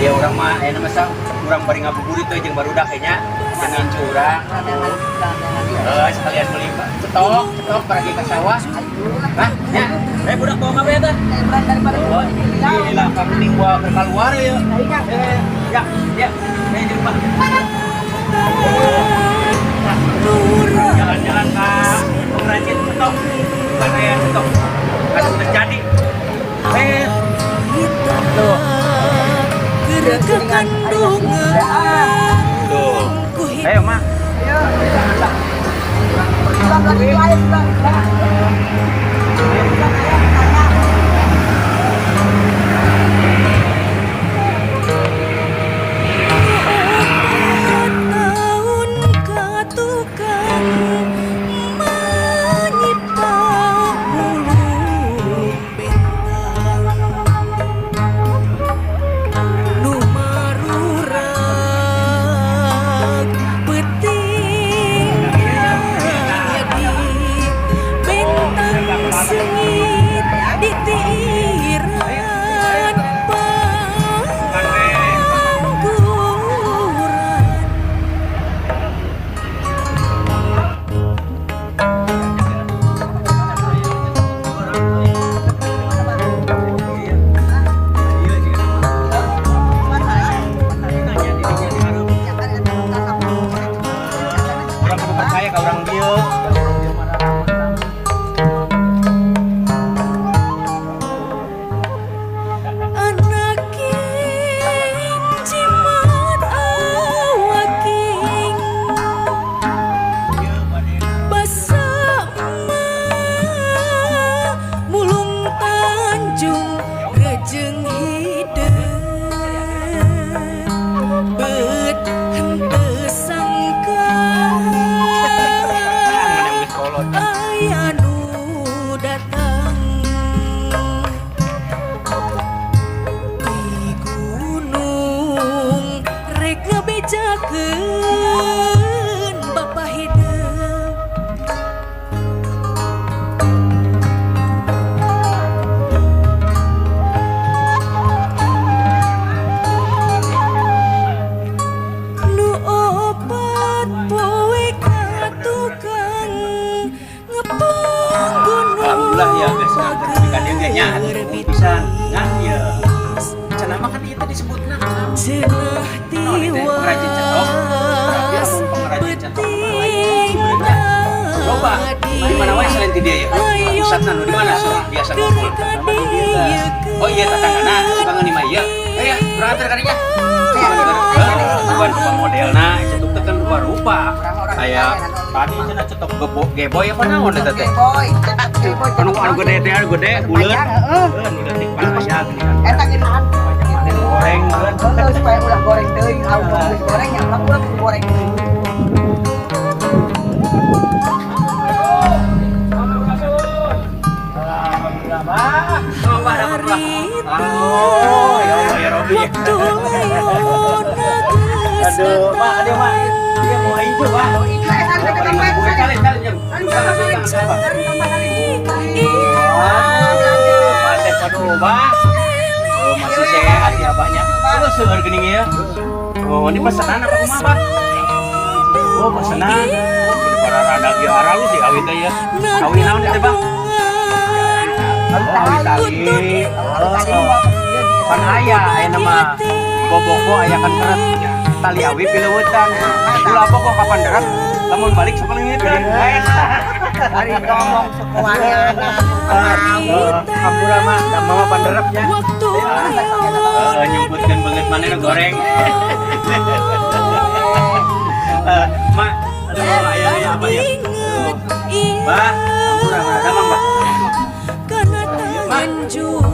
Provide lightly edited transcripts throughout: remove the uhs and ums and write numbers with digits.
Ya urang mah aya masa urang bari ngabuburit we jeung barudak nya. Jeung incu urang. Eh, sekalian beli cetok, cetok pergi ke sawah. Hah? Ya. Eh, budak bawa kabeh eta? Oh, gila, kamu nih gua keluar ya. Eh, ya, ya. Eh, di rumah. Jalan-jalan ke pengrajin cetok. Bukan aya cetok. Kan udah jadi. Eh, tuh. Kandungan. Tuh. Ayo, Mak. Ayo. Lagi ayo pulang. Tahun katukang manyipta mulung bentang nu marurak peuting jadi bentang seungit ditiiran pangguran. Urang kudu percaya ka urang dieu. Urang dieu mah ramah. Anaking jimat awaking basa mah mulung Tanjung rejeng hideung bet henteu sangka aya nu datang di gunung rek ngabejakeun bapa hideung. Nu opat poe ka tukang ngepung gunung. Alhamdulillah ya geus nganter nepi ka dieu ge nya, hatur nuhun pisan. Ngan ieu cenah mah kan ieu teh disebutna Cenah naon ieu teh, pengrajin cetok. Berarti tiwas lamun pengrajin cetok mah lain peuting sebenarnya. Coba di mana wae selain ti dieu ya? Pusatna nu di mana biasa ngumpul? Oh iya, tetanggana suka ngeuni mah ieu. Eh ya, urang anter ka dinya. Bukan rupa modelna, cetok teh kan rupa-rupa. Aya tadi cenah cetok gebo, geboy apa naon eta teh? Geboy, geboy. Anu anu gede teh, anu gede, buleut. Panjang, heeh. Heuh, nu leutik panjang gini kan. Eta geunahan. Banyak panen goreng meureun. Heeh, supaya ulah goreng teuing, lamun geus goreng ya ulah ulah goreng teuing. Alhamdulillah, Bah. Oh, Bah, dapat, Bah. Harita Oh, ya Allah ya Robi. Waktu leona geus Aduh, Pak, aduh, Mak. datang. Dia mau hijau, Pak. Oh, itu eh salim teh tambah salim. Salim, salim, jam. Salim tambah salim. Salim tambah salim. Aduh, Pak, aduh, Bah. Oh, masih sehat ya, Abahnya. Terus seueur geuning ya. Oh, ini pesanan apa kumaha, Bah? Oh, pesanan. Oh, para rada ge aralus sih awi teh ya. Awi naon teh, Bang? Oh, awi tali. Oh, pan aya aya nama bobogo aya kan keret tali awi pileuweutan. Ulah bogo kapan deret lamun balik sok leungiteun. Hari ngomong sekuanana. Hampura mah, da mama panderepnya. Waktu Eh, nyumputkeun beungeut manehna goreng. Eh, Mak, aduh aya aya apa ya? inget Bah, hampura mah, damang, Bah. Kana Tanjung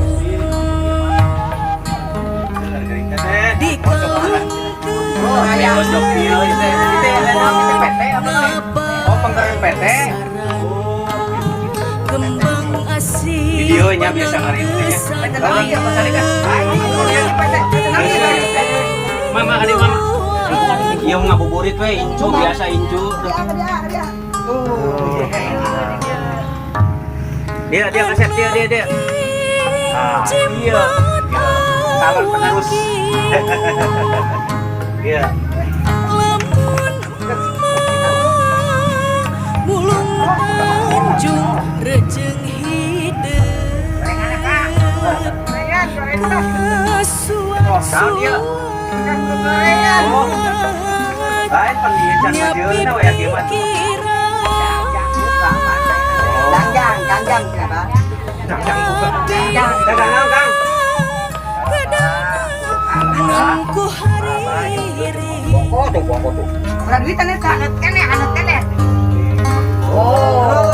di Oh, aya ojok ieu teh. Teh naon teh, PT apa teh? Oh, pengkeren PT. Kembang asih Videonya biasa ngarin teh nya. Oh, iya, Pak Sari kan. Mama, adik mama. Iya ngabuburit we incu biasa incu. Dia dia dia. Tuh. Dia dia kaset dia dia dia. Ah, iya. Calon penerus. Iya. Lamun emak mulung Tanjung rejeng hidup Naon ieu? Oh. Lain pan ieu can majeuna we ya mah. Jangjang, jangjang kenapa? Jangjang buka. Jangjang. Dagang naon, Kang? Nungku hariri. Bongko tuh, bongko tuh. Kurang duit eta, anut keneh, anut keneh. Oh.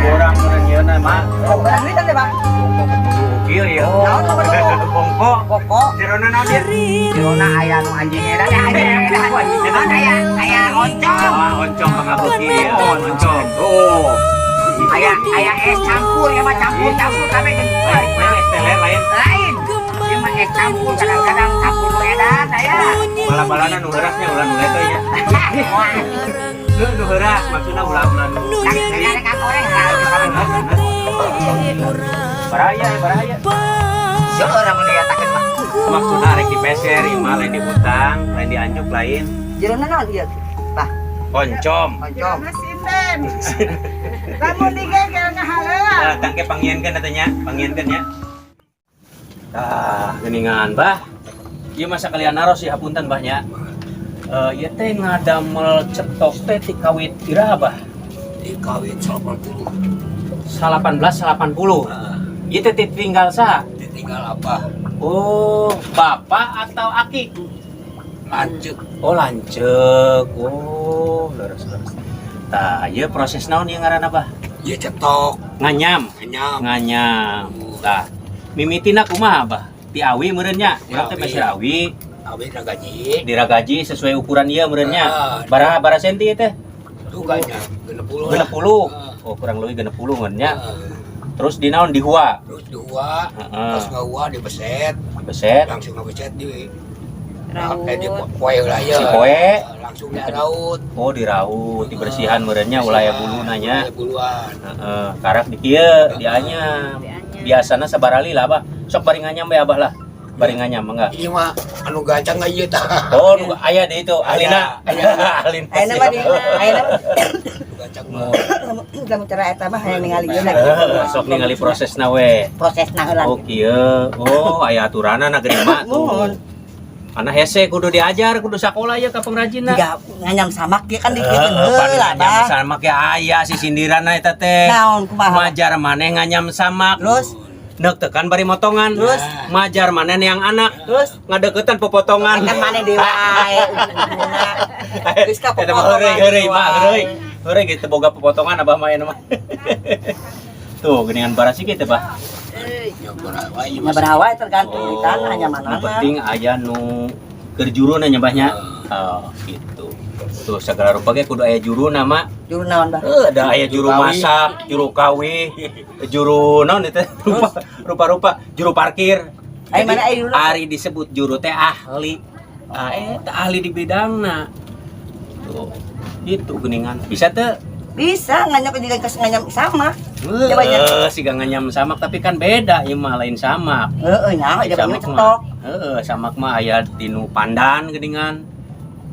Orang meureun ieu na mah. Kurang duit teh, Bang. Bongko kudu kieu ya. Naon nu kudu? Bongko. Bongko. Jerona naon dia? Jerona aya nu anjing edan, aya anjing edan. Aya aya oncom. Wah, oncom pangabuki ya. Oncom. Oh. Aya aya es campur ya mah, campur campur kabeh jeung Lain lain es teler lain. Lain. Ieu mah es campur, kadang-kadang campur nu edan aya. Bala-balana nu heurasnya ulah nu letoy nya. Nu nu heuras maksudna ulah-ulah nu. Kadang-kadang goreng. Baraya, baraya. Seueur mun diatakeun mah. Maksudna rek dipeser ieu mah lain diutang, lain dianjuk lain. Jerona naon ieu? Bah, Oncom. oncom. Sinden. Lamun digegel ngahaleuang. Nah, tangke pangiankeun atuh nya, pangiankeun nya. Tah, geuningan, Bah. Ieu mah sakalian naros ya, hapunten Bah nya. Eh, ieu teh ngadamel cetok teh ti kawit iraha, Bah? Di kawin 80. 1880. Nah, Ieu teh tinggal saha? Ditinggal apa? Oh, bapak atau aki? Lanjut. Oh, lanceuk. Oh, leres leres. Tah, ieu proses naon ieu ngaranna, Bah? Ya cetok. Nganyam. Nganyam. Nganyam. Tah, mimitina kumaha, Bah? Ti awi meureun nya. Urang teh Awi. meser awi, Awi ragaji. Diragaji sesuai ukuran ieu meureun nya. Ah. Baraha bara senti ieu teh? Tuh kayaknya 60 lah. 60. Ah. Oh, kurang lebih 60 meureun nya. Ah. Terus di naon, dihua? Terus dua, Heeh. terus ngawa dibeset, Beset. Langsung ngebeset di Raut. Eh, di poe lah ya. Si poe. Langsung diraut. Oh, diraut, dibersihan meureun nya, ulah aya buluna nya. Ulah buluan. Heeh, karak di kieu dianyam. Biasana sabarali lah, Abah. Sok bari nganyam we Abah lah. Bari nganyam mangga. Iya mah anu gancang ieu tah. Oh, nu aya di itu ahlina. Ahlina. Ayeuna mah di ayeuna Anu gancang mah. lamun cara eta mah hayang ningali ieu. Heeh, sok ningali prosesna we. Prosesna heula. Oh, kieu. Oh, aya aturanana geuning mah tuh. Muhun. Karena hese kudu diajar, kudu sakola ya ka pengrajinna. Tiga nganyam samak dia kan dikieun Heeh, pan heula, nganyam Bah. samak ya aya si sindiranna eta teh. Naon, kumaha? Majar maneh nganyam samak. Terus? Nek tekan bari motongan. Terus? Majar maneh yang anak. Terus? Ngadeukeutan popotongan. Kan maneh deui wae ujung-ujungna. Geus ka Eta mah heureuy popotongan heureuy mah wae. Heureuy. Heureuy gitu boga popotongan abah mah mah. Tuh, geuningan barasi kitu, Bah. Ya barawa ieu Ya mah. barawa tergantung di tanah nya Nu mana. penting aya nu keur juruna nya, Bah, nya. Oh, gitu. Tuh segala rupa ge kudu aya juruna mah. Juru naon, Bah? Eh, ada aya juru kawi. Masak, juru kawi, juru naon itu rupa rupa-rupa, juru parkir. Ai mana ai juru? Ari disebut juru teh ahli. Ah, eta ahli di bidangna. Tuh. Itu geuningan. Bisa teu? Bisa nganyam juga nganyam sama. Coba nya. Heeh, siga nganyam samak tapi kan beda ieu mah, lain samak. Heeh nya, Samak jaman mah. cetok. Heeh, samak mah aya tinu pandan geuningan.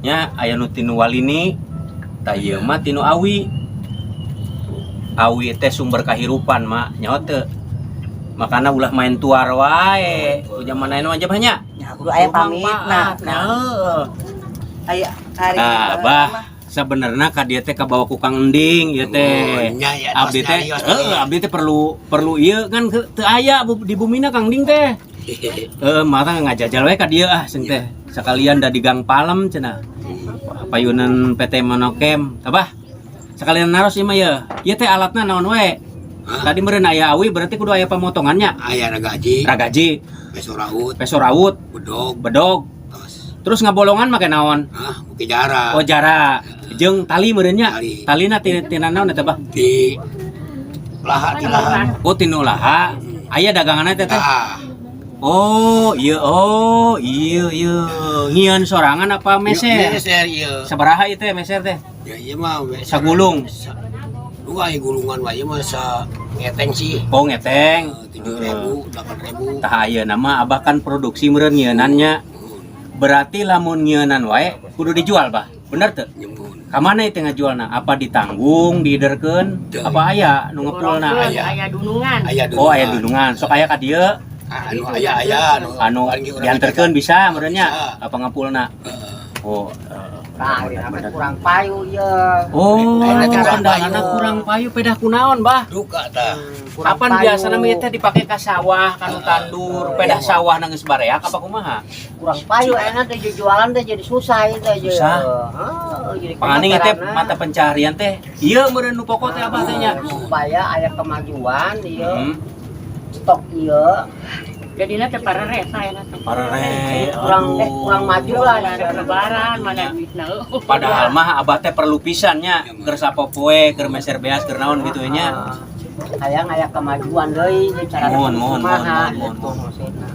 Nya aya nu tinu walini. Tah, ieu mah tinu awi. Awi teh sumber kahirupan, mak, nyaho teu? Makana ulah main tuar wae. Ku zaman ayeuna mah banyak. Ya kudu aya pamit nah. Nah, heeh. Aya hari Nah, Bah, sebenarnya ka dieu teh kabawa ku Kang Ending ieu teh. Oh, nya ya, Abdi teh, tos nyarios. heeh, abdi teh perlu perlu ieu kan teu aya di bumina Kang Ding teh. Heeh, mata ngajajal we ka dieu ah sing teh. Sekalian da di Gang Palem cenah. Wah, payunan PT Monokem. Abah, sekalian naros ieu mah ye. Ieu teh alatna naon we? Hah? Tadi meureun aya awi, berarti kudu aya pemotongannya. Aya ragaji, Ragaji, peso raut, peso raut, bedog, bedog. Tos. Terus ngabolongan make naon? Hah, make jara. Oh, jara. Jeung tali meureun nya. Tali. Talina tina naon eta, Bah? Di laha, di laha. Oh, tinu laha. Aya daganganna teh teh. Ah, Oh, iya, oh, iya iya. Ngieun sorangan apa meser? Meser ieu. Sabaraha ieu teh meser teh? Ya ieu mah meser. Sagulung. Dua ieu gulungan wae, ieu mah sa Ngeteng sih. Oh, ngeteng. 7.000, 8.000. Tah, ayeuna mah abah kan produksi meureun nyieunannya. Berarti lamun nyieunan wae kudu dijual, Bah. Bener teu? Nyembun. Ka mana itu ngajualna? Apa ditanggung, diiderkeun? Teu. Apa aya nu ngepulna? Aya. Aya dunungan. Aya. Oh, aya dunungan. Sok aya ka dieu. Anu aya aya anu Anu paling urang dianterkeun bisa meureun nya Bisa. apa ngepulna? Heeh. Oh, Tah, bener, ayeuna bener. kurang payu ye. Oh, Ayeuna teh kurang kendalana payu. Kurang payu pedah kunaon, Bah? Duka tah. Kurang Kapan payu. biasana mah ieu teh dipake ka sawah, ka nu tandur, pedah sawah geus bareak apa kumaha? Kurang payu ayeuna teh jualan teh jadi susah ieu teh. Susah. Heeh, jadi Panganing teh kumaha mata pencaharian teh ieu meureun nu pokok teh abah teh nya. Supaya aya kemajuan ieu stok ieu. Jadina teh parere saya teh. Parere. Kurang Aduh. kurang maju lah. Lebaran mana duitna. Padahal mah abah teh perlu pisan nya keur sapopoe, keur meser beas, keur naon gitu nya. Hayang aya kemajuan deui jeung cara Mohon, mohon, kumaha, mohon, mohon, gitu mohon. maksudna.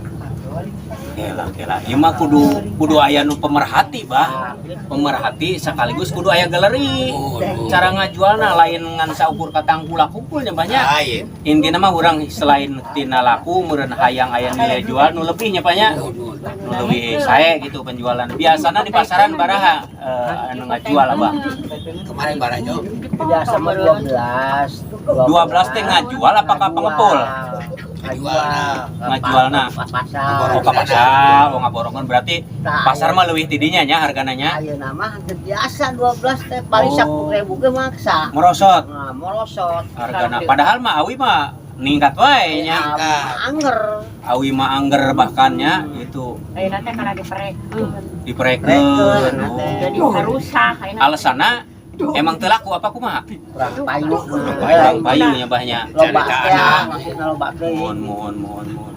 Kela kela. Ieu mah kudu kudu aya nu pemerhati, Bah. Pemerhati sekaligus kudu aya galeri. Mohon, mohon. Cara ngajualna lain ngan saukur katangkula kumpul nya banyak. Lain. Intina mah urang selain tina laku meureun hayang aya nilai jual nu lebih nya, Pak, nya. Mohon, mohon. Nu lebih sae gitu penjualan. Biasana di pasaran baraha anu ngajual, Abah? Kemarin barajo. Biasa mah 12. 12 teh ngajual apa ka pengepul? Ngajual. Ngajualna. Pasar. Oh, ka pasar, oh ngaborongan berarti Tah, pasar mah leuwih tidinya nya hargana nya. Ayeuna mah teu biasa 12 teh paling Oh. 10.000 ge maksa. Merosot Nah, merosot. hargana. Padahal mah awi mah ningkat wae nya. Ningkat. Anger. Awi mah angger bahkan nya itu. Ayeuna teh kana diperekeun. Diperekeun. Prekeun, Oh. Jadi rusak ayeuna. Alasanna emang teu laku apa kumaha? Kurang payu. Kurang payu nya, Bah, nya. Loba Cari teh, tanah. maksudna loba teh. Mohon, mohon, mohon, mohon.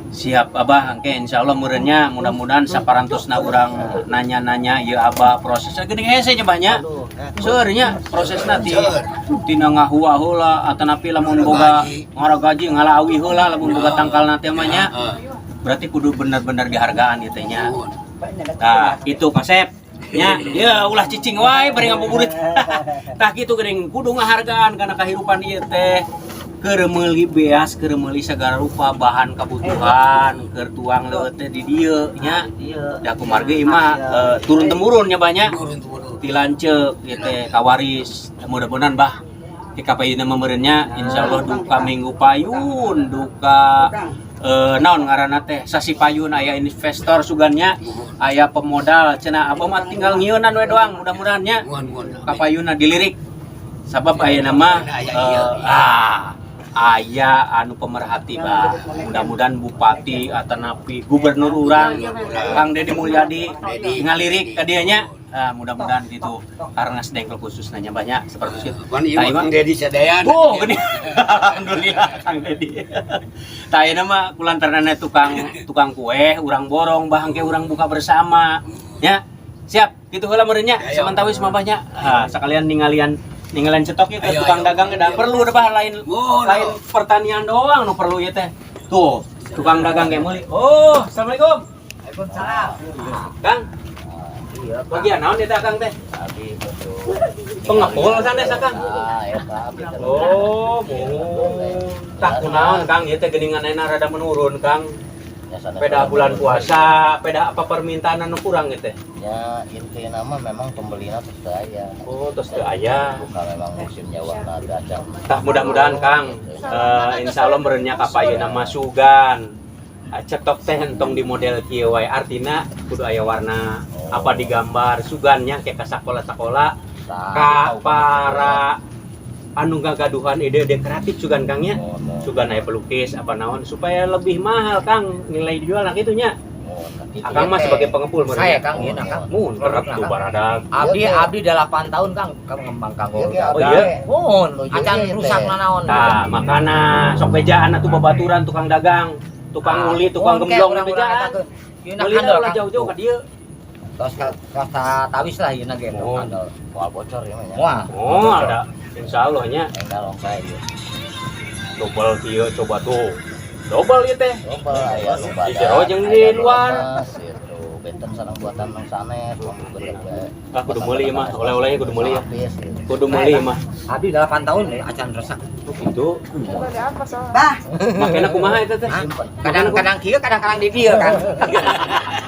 Siap, Abah, engke insyaallah meureunnya mudah-mudahan saparantosna urang nanya-nanya ieu Abah prosesnya geuning hese nya, Bah, nya. Aduh, Seueur nya prosesna ti Seueur. tina ngahua heula atanapi lamun boga ngaragaji ngala awi heula lamun boga tangkalna teh mah nya. Heeh. Berarti kudu bener-bener dihargaan ieu teh nya. Mohon. Nah, itu kasep. Nya, ya ulah cicing wae bari ngabuburit. Tah kitu geuning kudu ngahargaan kana kahirupan ieu teh. Keur meuli beas, keur meuli sagala rupa bahan kebutuhan, keur tuang leueut teh di dieu nya. Iya. Da kumargi ieu mah turun temurun nya banyak. Turun turun. Ti lanceuk ieu teh kawaris. Mudah-mudahan, Bah, di kapayuna meureun nya insyaallah duka minggu payun, duka naon ngaranna teh sasi payun aya investor sugannya, aya pemodal cenah abah mah tinggal ngieunan we doang, mudah-mudahan nya Mohon, mohon. kapayuna dilirik sabab aya nama aya anu pemerhati, Bah. Mudah-mudahan bupati atanapi gubernur urang Kang Deddy Mulyadi ngalirik ka dieu nya. Ah, mudah-mudahan gitu karena sedengkel khusus nanya banyak seperti itu. Pan ieu Tah, mah Ieu mah- Kang Dedi sadayana. Oh, gini. Alhamdulillah Kang Dedi. Tah, ayeuna mah kulantaran tukang tukang kue, urang borong, bah engke urang buka bersama. Ya. Siap, gitu heula meureun nya. Ayo. Samentawis mah banyak. Ah, sekalian ningalian ningalian cetok ieu ke Ayo, tukang ayo. dagang da perlu da bah lain Oh, lain pertanian doang nu perlu ieu teh. Tuh, tukang dagang kayak meuli. Oh, assalamualaikum. Waalaikumsalam. Kang, Iya, bagian naon ieu teh Akang teh? Abi betul. Pengepul sanes Akang. Ah, eta abdi teh. Oh, muhun. Tah kunaon Kang, ieu teh geuningan ayeuna rada menurun, Kang. Ya, sanes Peda bulan puasa, peda apa permintaan anu kurang gitu teh? Ya, intina mah memang pembelina terus teu aya. Oh, terus teu aya. Bukan memang musim nyawana teu acan. Tah mudah-mudahan Kang, insya Allah meureun nya kapayuna masugan. Ah, cetok teh entong di model kieu wae, artina kudu aya warna apa digambar sugannya kayak ka sakola-sakola Tah, ka para anu gagaduhan ide-ide kreatif sugan Kang nya. Mohon, mohon. Sugan aya pelukis apa naon supaya lebih mahal Kang nilai jual nah kitu nya. Mohon, nah, kitu Akang ya, mah teh. sebagai pengepul meureun Saya nya. Kang, ieu Kang. Mun kerep tuh baradag. Abdi Iya, abdi 8 tahun Kang, kang ngembang kanggo. Iya, Oh, iya? Mun, Nuju acan ieu, rusak teh. nanaon. Nah, makana sok bejaan atuh babaturan tukang dagang, tukang uli, tukang Mun, ke gemblong urang-urang bejaan. eta keun. Ieu Meuli kandel ulah Kang. jauh-jauh ka dieu. Tos tos tawis lah ieu ge Oh. kandel. Moal bocor ya mah nya. Wah. Oh, ada. Insyaallah nya Enggal ongkai ieu. Double kieu coba tuh. Double ieu teh. Loba aya nu Di badak, jero jeung di aya nu luar. lemes, gitu. Benten sareng buatan nang sanes, bener we. Ah, kudu meuli mah, oleh-olehnya kudu meuli ya. Habis gitu. Kudu meuli mah. Abi 8 tahun ya acan resek. Oh, gitu. Bah, Makanya kumaha eta teh? Kadang-kadang kieu, kadang-kadang di dieu kan.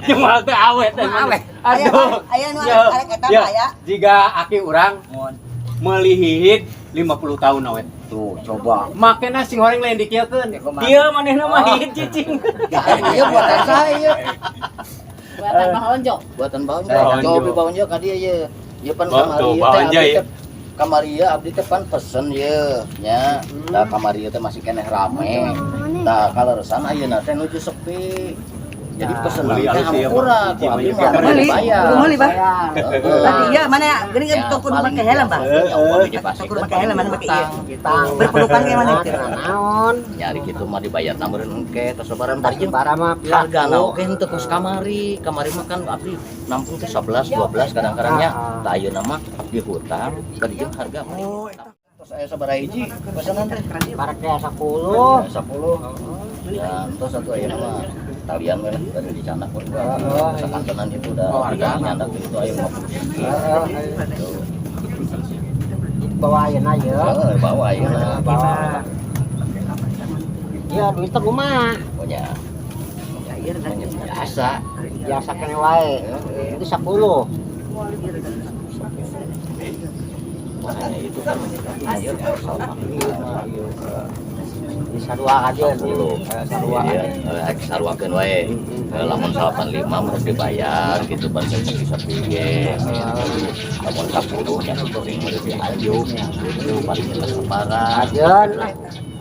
Yang mahal teh awet teh. Mah awet. Aduh. Aya nu Ya, arek eta ya. mah aya. Jika aki urang meuli hihid 50 tahun awet. Tuh, coba. Makanya sing horeng lain dikieukeun. Ya, kumaha? Kieu manehna mah hihid cicing. Iya buatan saya. Buatan Bang Onjo. Buatan Bang Bang Onjo. Onjo. Coba Bang Onjo ka dieu ye. Ieu pan Tuh, kamari Bang teh Onjo, abdi ya. teh kamari ieu abdi teh pan pesen ye nya. Da kamari ieu teh masih keneh rame. Tah kaleresan ayeuna teh nuju sepi. Jadi pesenan Beli teh alus ya, hampura Bang. ku abdi Hiji mah mah. Beli, dibayar. kudu meuli, Bah. Heeh. Tadi iya mana ya? Geuning Ya, tong kudu paling make helm, Bah. Ya, upami dipasikeun Tong kudu make helm, mana make ieu. Kita Berpelukan kayak mana gitu. naon? Nyari kitu mah dibayar meureun engke tos lebaran bari jeung Bara mah hargana oge henteu kos kamari. Kamari mah kan abdi nampung teh 11 12 kadang-kadangnya. Tah ayeuna mah dihutang bari jeung harga mah. Tos aya sabaraha hiji pesanan teh? Barek teh 10. 10. Ya, tos satu ayeuna mah talian we lah dari dicanak pun sakantenan itu udah harga nyandak itu aya 50 hiji. Tuh. Bawa ayeuna ye. Heeh, bawa ayeuna. Bawa. Ya duit teh kumaha? Pokoknya biasa. Biasa kene wae. Itu 10. Makanya itu kan ayo sama ieu. Bisa dua aja. 10. Sarua. Iya, saruakeun wae. Lamun 85 mah dibayar gitu ban bisa piye. Lamun 10 nya sing meureun dianjuk gitu paling jelas lebaran. Ajeun.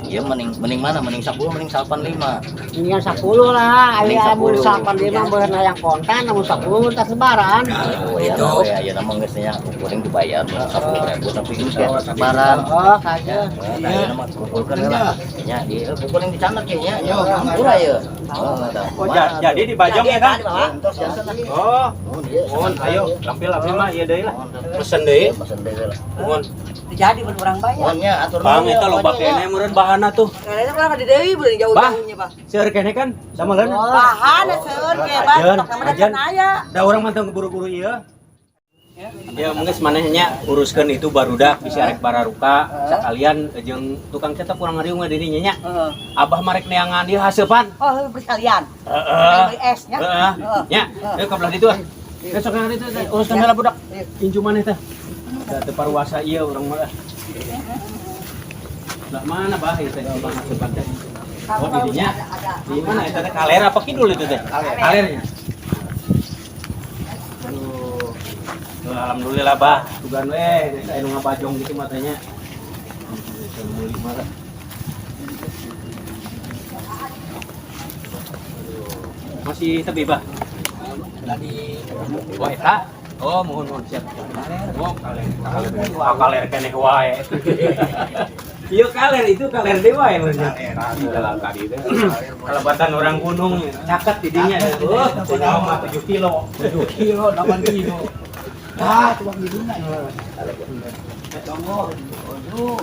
Iya mending mending mana? Mending 10 mending 85. Mendingan 10 lah. Mending Aya mun 10. 85 meureun hayang kontan, lamun 10 tas lebaran. Oh ya, we ayeuna mah geus nya kuring dibayar 10.000 tapi geus lebaran. Oh, kajeun. Nah, ayeuna mah kumpulkeun lah. Nya di kuring dicandak ye nya. Yo, hampura ye. Oh, Oh, jadi dibajong ya kan? Entos jasa lah. Oh, Oh, iya. mohon ayo lampil lampil mah ieu deui lah. Pesen deui. Pesen deui lah. Mohon. Jadi mun urang bayar. Mohon nya atur Bang nuhun ya, eta loba pokoknya kene meureun bahanna tuh. Kayaknya urang di deui beureun jauh-jauhnya, Bah. Seueur kene kan sama leun. Bahan seueur ge Bah, Ajeun, tok nama ajeun. can aya. Da urang mah teu buru-buru ieu. Ya mungkin manehnya uruskeun itu barudak bisa arek bararuka sekalian jeung tukang cetak kurang ngariung dirinya nya. Heeh. Abah marek neangan ieu haseupan. Oh, beli sekalian. Heeh. Beli es nya. Heeh. Nya, ayo ka belah ditu ah. Besok yang itu teh uruskeun heula budak. Incu maneh teh. Da teu paruasa ieu urang mah. Lah mana bah ieu teh bang haseupan teh? Oh, didinya. Di mana eta teh kaler apa kidul itu teh? Kalernya. Aduh. Tuh, alhamdulillah bah, tugan we geus aya nu ngabajong gitu matanya. Meuli mah lah. Aduh. Masih tebi bah? Tadi Oh, eta. Oh, mohon mohon siap. Oh, kaler. Oh, kaler keneh wae. Iya kaler itu kaler dewa ya maksudnya. Di dalam tadi itu. Kalebatan orang gunung caket didinya. Oh, punya mah 7 kilo. 7 kilo, 8 kilo. Ah, cuma gitu nah. Tunggu. Aduh.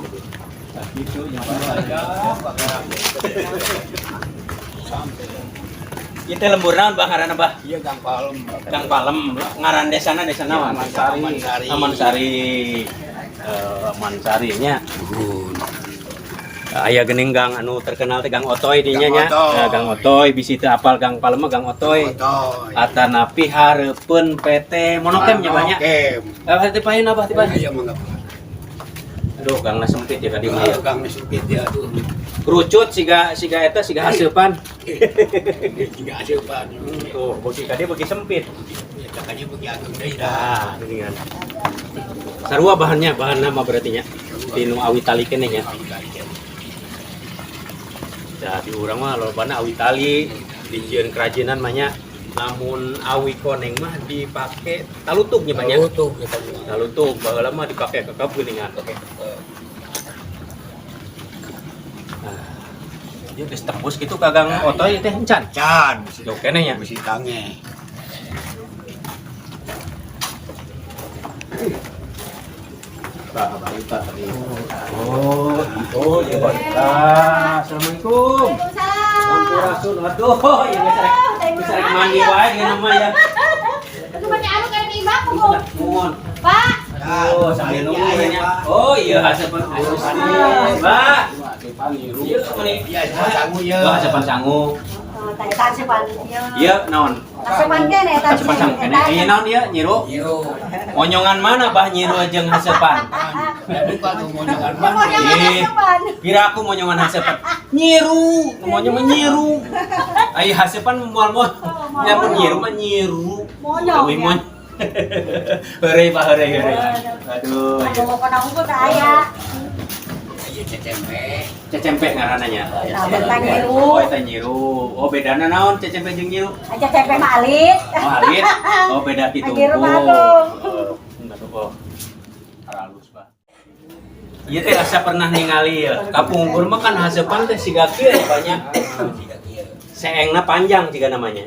Nah, gitu yang aja. Kita lembur naon bah ngaranna bah? Iya Gang Palem. Gang Palem, ngaran desana desa naon? Amansari. Amansari. Amansari. Amansari nya. Aya geuning gang anu terkenal teh Gang Otoy dinya Gang nya. Otoy. Ya, Gang Otoy bisi teu apal Gang Palem mah Gang Otoy. Otoy. Atanapi hareupeun PT Monokem nya banyak. Monokem. Eh tipain abah tipain. Iya mangga. Aduh gangna sempit ya tadi mah ya. Gang sempit ya aduh. Kerucut siga siga eta siga haseupan. Siga haseupan. Tuh, beuki ka dieu beuki sempit. Ya kakaknya beuki ageng deui dah. Dah, geuningan. Sarua bahannya, bahanna mah berarti nya. Tinu awi tali keneh nya. Ya, di urang mah lobana awi tali, dijieun kerajinan mah nya. Namun awi koneng mah dipake talutuk nya banyak. Talutuk eta mah. Talutuk baheula mah dipake kekep geuningan. Nah, ieu geus tembus kitu ka Gang Otoy teh encan. Can. Jauh keneh nya. Besi tange. Oh, oh, iya Pak. Assalamualaikum. Sampurasun. Aduh, ya geus rek mandi wae ieu nama ya. Nu make anu kan imah ku. Mohon. Pak. Oh, sambil nunggu nya. Oh iya, hasepan hasepan. Mbak. Iya, meni. Iya, sangu ieu. Oh, hasepan sangu. Oh, tah eta hasepan ieu. Iya, naon? Hasepan keneh eta. Hasepan sangu keneh. Iya naon ieu, nyiru? Nyiru. Monyongan mana bah nyiru jeung hasepan? Duka tuh monyokan mah. Monyokan Ih. hasepan. Kira aku monyongan hasepan. Nyiru, monyongan nyiru. Ai hasepan moal moal. Nya pun nyiru mah nyiru. Monyong, Leuwih ya. mon. Heureuy Pak, heureuy heureuy. Aduh. Aduh, pokona unggul teh aya. Ieu cecempe. Cecempe ngaranna nya. Tah eta nyiru. Oh, eta nyiru. Oh, bedana naon cecempe jeung nyiru? Aja cecempe mah alit. Oh, alit. Oh, beda kitu. Nyiru mah agung. Enggak oh. Halus, Pak. Ieu teh asa pernah ningali ya. Kapungkur mah kan hasepan teh siga kieu ya banyak. Seengna panjang jiga namanya.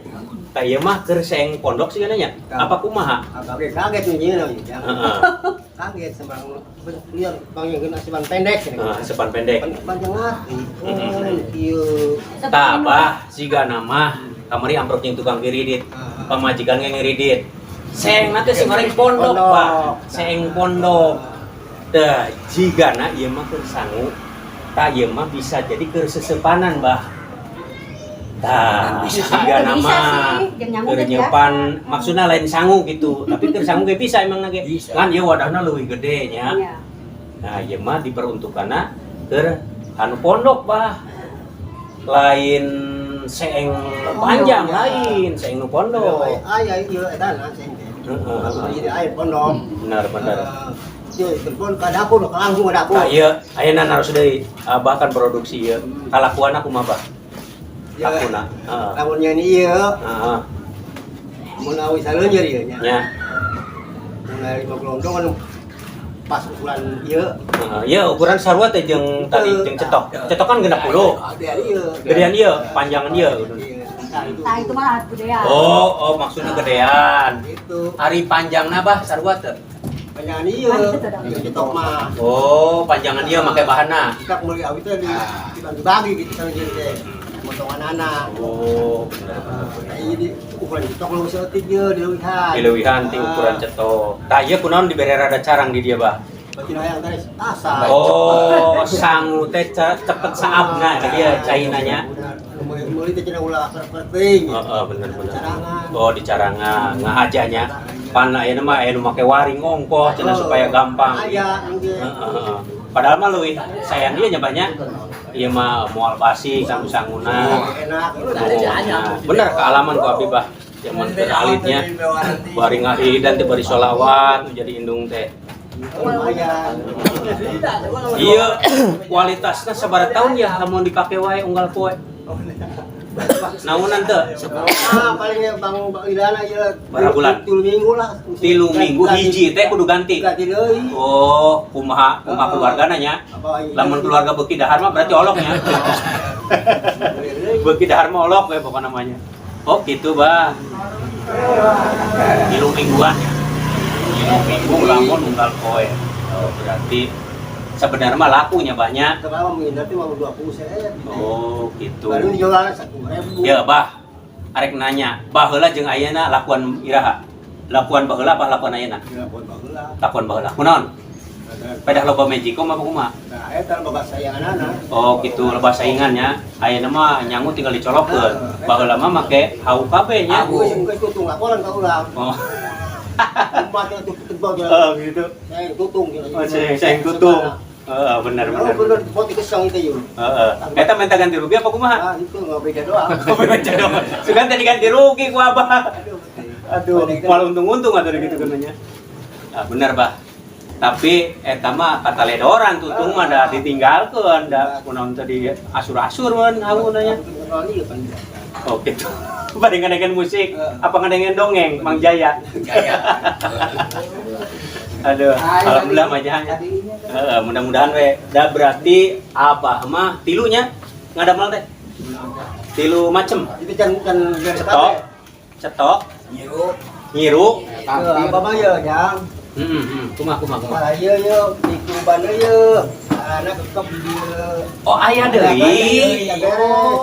Tah ieu mah keur seeng pondok sigana nya. Apa kumaha? Kaget kaget nih ya. Heeh. Kaget sembarang liar bang yang kena seban pendek. Heeh, hasepan pendek. Panjang hati. Oh, kieu. Tah bah siga nama kamari amprok jeung tukang kiridit. Pamajikan ge ngiridit. Seengna teh sing goreng pondok, Pak. Seeng pondok. Tah jigana ieu mah keur sangu. Tah ieu mah bisa jadi keur sesepanan, Bah. Tah, jigana Bisa mah sih, jeung nyangu keur ge nyeupan maksudna lain sangu gitu, tapi keur sangu ge bisa emang ge. Bisa. Kan ieu wadahna leuwih gede nya. Iya. Nah, ieu mah diperuntukkanna keur anu pondok, Bah. Lain seeng panjang lain, seeng nu pondok. Aya ieu eta na sing. Heeh. Jadi aya pondok. Benar benar. Ieu telepon ke dapur langsung ke dapur. Nah, ieu ayeuna naros deui, Abah kan produksi ieu. Kalakuanna kumaha, Bah? Ya. Lakuna. Heeh. Lamun nyanyi ieu, Heeh. mun awi saleunyer ieu nya. Nya. Mun lima gelondong kan pas ukuran ieu. Heeh. Ieu ukuran sarua teh jeung tadi jeung cetok. Cetok kan 60. Gedean ieu. Gedean ieu, panjangan ieu. Iya, nah, itu. Tah itu mah gedean. Oh, oh maksudnya gedean. Itu Ari panjangna Bah sarua teh. panjangan ieu. Ieu cetok mah. Oh, panjangan ieu make bahanna. Kita meuli awi teh di dibagi-bagi gitu saleunyer teh. Motongan anak. Oh, bener bener. Nah, ini ukuran cetok lu saeutik ieu dileuwihan. Dileuwihan ti ukuran cetok. Tah ieu kunaon dibere rada carang di dia, Bah? Bagi hayang teh asa. Oh, sangu teh cepet saabna dia cainanya. Meuli teh cenah ulah penting. Heeh, bener bener. Carangan. Oh, di carangan ngahajanya. Pan ayeuna mah aya nu make waring ongkoh cenah supaya gampang. Aya mungkin. Heeh, heeh. Padahal mah leuwih sayang dia nya banyak. Ieu mah moal basi sangu-sanguna. Enak. Oh, bener kealaman ku abi bah. Zaman keur alitnya bari ngahiridan teh bari sholawat nu jadi indung teh. Lumayan. Iya, kualitasnya sabaraha tahun ya lamun dipake wae unggal poe. Naunan teu? Ah, paling ya Bang Bang Idana ya. Berapa bulan? 3 minggu lah. 3 minggu hiji teh kudu ganti. Ganti deui. Oh, kumaha kumaha keluargana nya. Apa Lamun keluarga beuki dahar mah berarti olok nya. Beuki dahar mah olok we pokokna namanya. Oh, gitu, Bah. 3 mingguan ya. 3 minggu lamun unggal poe. Oh, berarti sebenarnya mah lakunya banyak. Kenapa menghindar tuh mau 20 saya. Oh, gitu. Baru dijual 1.000. Ya, Bah. Arek nanya, baheula jeung ayeuna lakuan iraha? Lakuan baheula apa lakuan ayeuna? Lakuan baheula. Lakuan baheula. Kunaon? Pedah loba magicom apa kumaha? Nah, eta loba sayangan. Oh, gitu, loba saingannya. Ayeuna mah nyangu tinggal dicolokkeun. Baheula mah make hawu kabeh nya. Aku geus tutung laporan ka urang. Oh, Umat yang tutung oh gitu. Saya tutung gitu. Oh, saya tutung. Heeh, bener Oh, bener. bener, buat dikesong itu yuk. Heeh. Eta minta ganti rugi apa kumaha? Ah, itu nggak beda doang. Oh, beda doang. Sugan tadi ganti rugi ku abah. Aduh, malah untung-untung atuh gitu kenanya. Nah, bener, Bah. Tapi eta mah kata ledoran tutung mah da ditinggalkeun da kunaon tadi asur-asur mun hawu nanya. Oh gitu. Bari ngadengeun musik, apa ngadengeun dongeng Mang Jaya. Jaya. Aduh, alhamdulillah mah jaya. Heeh, mudah-mudahan we. Da berarti abah mah tilunya ngadamel teh. Tilu macem. Itu kan kan beres Cetok, cetok, Nyiru. nyiru. Apa mah ya, Jang? Heeh, heeh. Kumaha kumaha kumaha. Malah ieu ye, di kuban ye. Anak kekep di dieu. Oh, aya deui. Iya, beres.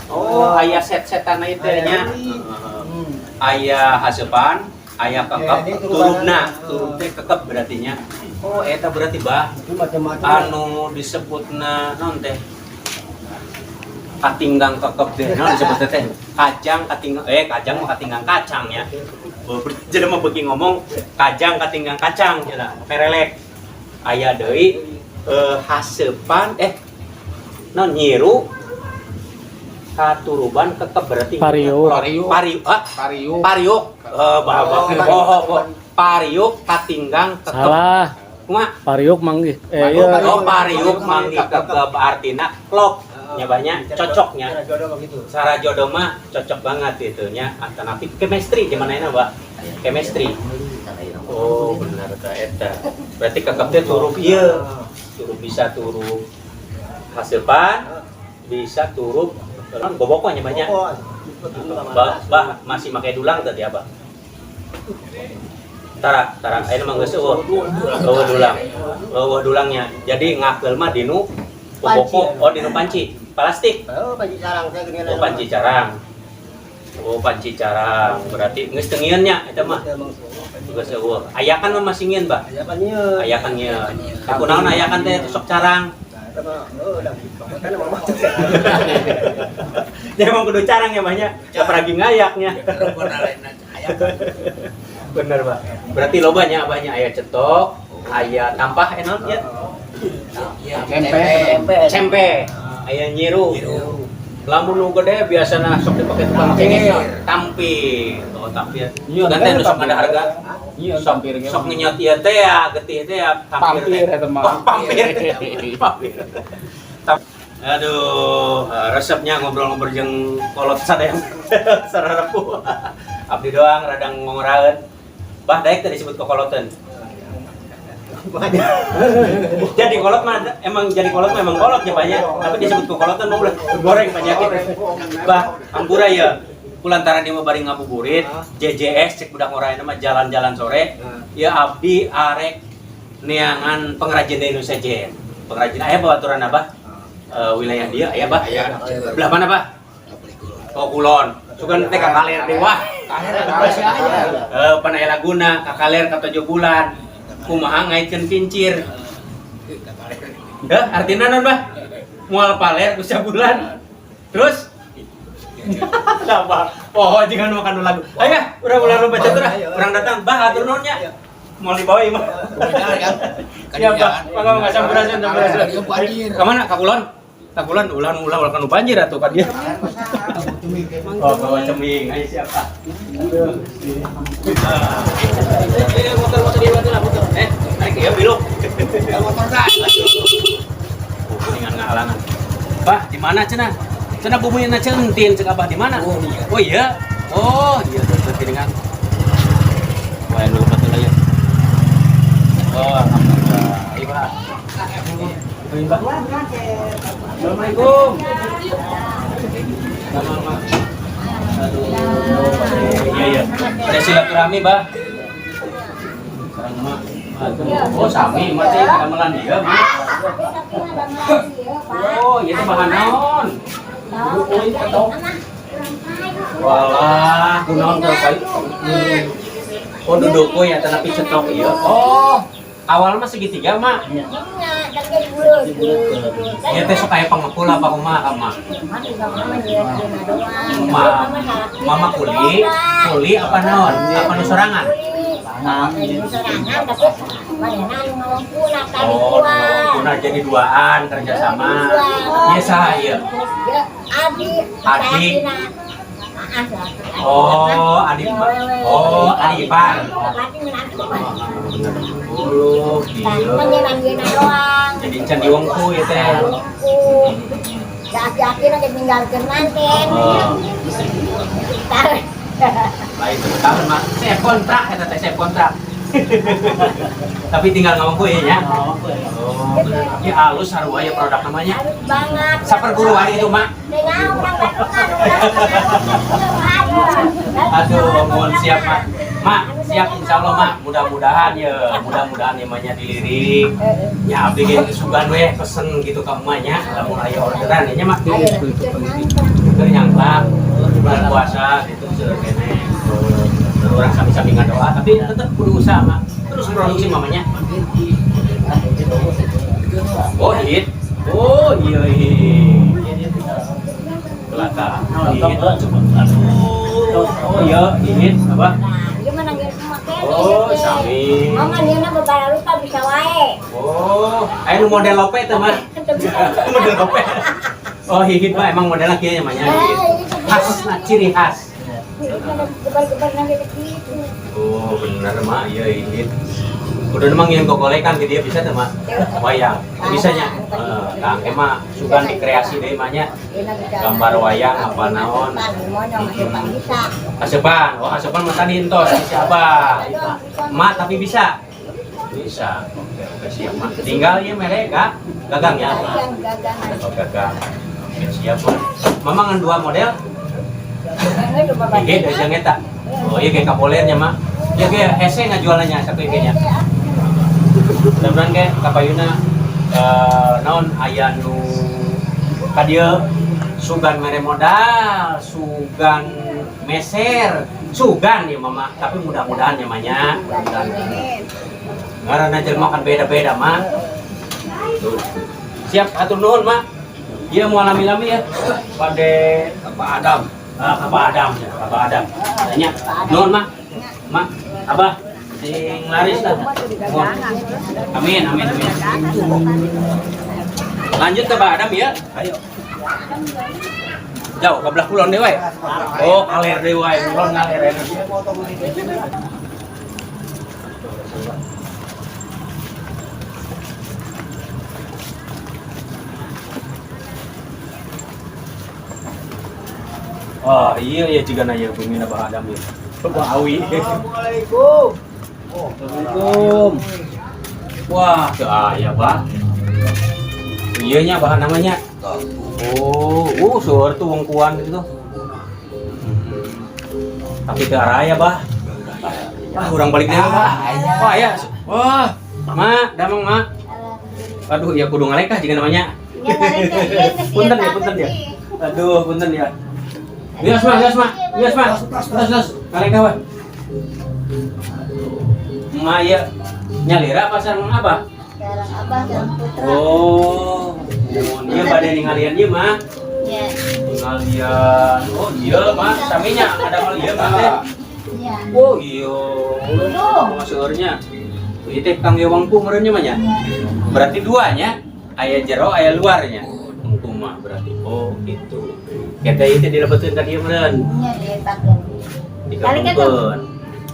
Oh, oh, aya set-setan ieu teh nya. Aya deui. Heeh. Aya haseupan, aya kekep, Ya, ini turuban. Turubna, turub teh kekep berarti nya. Oh, eta berarti, Bah, Itu macam-macam. Anu disebutna naon teh? Katinggang kekep teh, naon disebutna teh? Kajang katinggang, eh, kajang mah katinggang kacang ya. Oh, jadi mah beuki ngomong kajang katinggang kacang cenah, perelek. Aya deui haseupan, eh, naon, nyiru katuruban kekep berarti Pariuk. Pariuk. Pariuk. Ah, Pariuk. Pariuk. Eh, bah, bah. Oh, Oh, oh, pariuk katinggang kekep. Salah. Kumaha? Pariuk manggih. Eh, iya. Oh, pariuk manggih kekep artina klop. Nya banyak cocoknya. Cara jodoh begitu. Cara jodoh mah cocok banget gitu nya. Atanapi chemistry gimana ini, Mbak? Chemistry. Oh, benar ta eta. Berarti kekep teh turub ieu. Turub bisa turub haseupan, bisa turub kan boboko nya banyak. Oh, Bah, bah, masih pakai dulang tadi apa? Tara, tara, ayeuna mah geus euweuh. Euweuh dulang. Euweuh dulangnya. Jadi ngakeul mah dinu boboko, oh, dinu panci, plastik. Oh, panci carang saya gini. Oh, panci carang. Oh, panci carang. Berarti geus teu ngieun nya eta mah. Geus euweuh. Ayakan mah masih ngieun, Bah. Ayakan nyieun. Ayakan ngieun. Kunaon ayakan teh sok carang? Nah, eta mah oh, udah kan emang. Ya emang kudu carang ya banyak. Apalagi ngayaknya. Bener, Pak. Berarti loba nya banyak aya cetok, aya tampah enon ya. Cempe. Cempe, aya nyiru. Lamun nu gede biasana sok dipake tukang cengek tampir. Oh, tampir. Iya, Ganti nu sok ada harga. Iya, Sok tampir ge. sok ngenyot ieu teh ya, getih teh ya, tampir Pampir teh. eta mah. Oh, pampir. Pampir. Aduh, resepnya ngobrol-ngobrol jeung kolot sadaya sararepuh. Abdi doang rada ngoraeun. Bah, daek teh disebut kokoloten. Jadi kolot mah emang, jadi kolot mah emang kolot ya banyak, tapi disebut kokolotan mah ulah goreng penyakit. Bah, ampura ya. Kulantaran dia mah bari ngabuburit, JJS cek budak ngora mah jalan-jalan sore. Ya abdi arek neangan pengrajin di Indonesia Jen. Pengrajin aya babaturan abah? Eh, wilayah dia aya, Bah? Belah mana, Bah? Oh, kulon. Sugan teh ka kaler deui wah. Eh, pan aya laguna ka kaler ka Tojo Bulan. Kumaha ngaitkeun kincir. Heh, artinya naon, Bah? Moal paler ku sabulan. Terus apa? Oh, jangan makan lagu. Ayo, urang ulah lupa catur ah. Urang datang, Bah, atur nuhun nya. Mau dibawa ieu mah. Siap, Bah. Mangga mangga, sampurasun, sampurasun. Ka mana? Ka kulon? Ka kulon ulah ulah ulah kanu banjir atuh ka dieu. Oh, bawa ceming. Ayo siapa? Eh, motor motor dia motor motor. Eh, naik ya biluk. Motor dah. Oh, kuningan ngahalangan. Bah, di mana cenah? Cenah bumina centin cek Abah di mana? Oh, iya. Oh iya. Oh, iya tuh kuningan. Wah, yang dulu betul aja. Oh, alhamdulillah. Iya, Pak. Iya, Pak. Assalamualaikum. Sama, Mak. Aduh, iya iya. Ada silaturahmi, Bah. Sekarang Mak. Aduh. Oh, sami mah teh gamelan dia, Mak. Oh, iya teh bahan naon? Walah, kunaon teh kai? Oh, duduk ya, tapi cetok iya. Oh, awal mah segitiga, Mak. Ya teh sok aya pengepul apa kumaha ka, Mak? Ma, mama kuli, kuli apa naon? Apa nu sorangan? Oh, nu jadi duaan kerjasama. Iya sah iya. Adik. Oh, adik. Oh, adik ipar. Oh, iya. Jadi can diwengku ya teh. Oh. Baik, tahun mak. Saya kontrak eta teh, saya kontrak. Tapi tinggal ngomong ya nya. Oh, bener. Ini halus sarua ya produk namanya. Banget. Saperguruan itu, Mak. Aduh, mohon siap, Mak. Mak, siap insya Allah, Mak. Mudah-mudahan ya, mudah-mudahan emangnya dilirik. Ya, abdi ge sugan we pesen gitu ka emaknya, lamun aya orderan ya nya, Mak. Keur nyangklak bulan puasa gitu seueur keneh. Urang sami-sami ngadoa, tapi tetap kudu usaha mah. Terus produksi mamanya. Oh, hit. Oh, iya iya. Belakang. Hit. Aduh. Oh iya, hit apa? Nah, gimana geus make? Oh, sami. Mama dia na babararupa bisa wae. Oh, aya nu model lope teh mah. Teu bisa. Model lope. Oh, hihit mah emang modelnya kieu nya mah nya, hihit. Khas lah, ciri khas. Gebar-gebar nanti gitu. Oh, bener mah, iya hihit. Udah emang yang gogolekan gitu dia bisa tuh mah. Wayang. Bisanya. Heeh, tah emang sugan dikreasi deui mah nya. Gambar wayang apa naon. Bisa. Asepan, oh asepan mah tadi entos si Abah. Mak tapi bisa. Bisa. Oke, oke siap mak. Tinggal ya mereka gagang ya. Gagang, gagangan. Oh, gagang. Oke, siap mak. Mama ngan dua model. Gagangnya cuma Iya, dari yang eta. Oh iya kayak kapolernya mak. Iya kayak hese ngajualannya satu ieu nya. Mudah-mudahan kayak kapayuna naon aya nu ka dieu sugan mere modal, sugan meser, sugan ya mama, tapi mudah-mudahan ya manya, mudah-mudahan. Ngaranna jelema kan beda-beda mak. Tuh. Siap atur nuhun mak. Iya mau lami-lami ya. Pade Pak Adam. Ah, Abah Adam ya, Abah Adam. Tanya, nuhun mak. Mak, Abah sing laris lah. Nuhun. Amin, amin, amin. Lanjut ke Pak Adam ya. Ayo. Jauh ke belah kulon deui wae. Oh, kaler deui wae, kulon ngaler ya. Wah, iya iya juga nanya bumi Abah Adam ya. Bapak Awi. Assalamualaikum. Assalamualaikum. Wah, teu aya, Bah. Iya nya bahan namanya. Oh, seueur tuh wungkuan gitu. Tapi teu araya, Bah. Ah, urang balik deui, Bah. Wah, ya. Wah, Mak, damang, Mak. Aduh, ya kudu ngalekah jiga namanya. Punten ya, punten ya. Aduh, punten ya. Bias, Mak, bias, Mak. Bias, Mak. Terus, terus. Ngalekah, Bah. Mak ya nyalira pasar apa? Jarang abah, jarang putra. Oh, iya bade ningalian ieu mah. Ya, Ningalian. Oh, iya mah saminya ada mal ieu mah teh. ya. Oh, iya. Oh, seueurnya. Ieu teh kangge wangku meureun nya mah nya. Berarti dua nya. Aya jero, aya luarnya. Wangku mah berarti. Oh, gitu. Kita ieu teh dilebeteun ka dieu meureun. Ya, dietakeun. Dikabungkeun.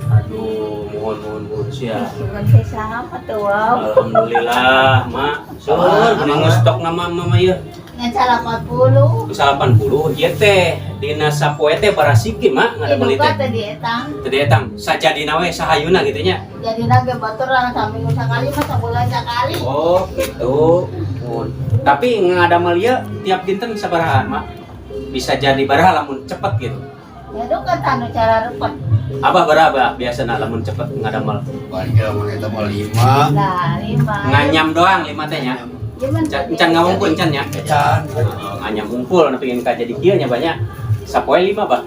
Aduh, mohon mohon mohon sia. Cuman saya sama tuh, wow. Alhamdulillah, Mak. Seur, geuning stok nama mama ieu. Ngan 80. 80 ieu teh dina sapoe teh barasiki mak ngadamel Diduga teh. teh dietang. Teu dietang sajadina we sahayuna gitu nya. Jadi ge baturan saminggu sakali mah sabulan sakali. Oh, gitu. Mun. Tapi ngadamel ieu tiap dinten sabaraha mak? Bisa jadi baraha lamun cepet gitu. Ya duka tanu cara repot. Abah baraha biasana lamun cepet ngadamel? Paling lamun eta mah 5. Nah, 5. Nganyam doang 5 teh nya. Cuman Encan ngawungkul encan nya. Ecan. Heeh, nganyam unggul nepi ka jadi kieu nya banyak. Sapoe 5 bah.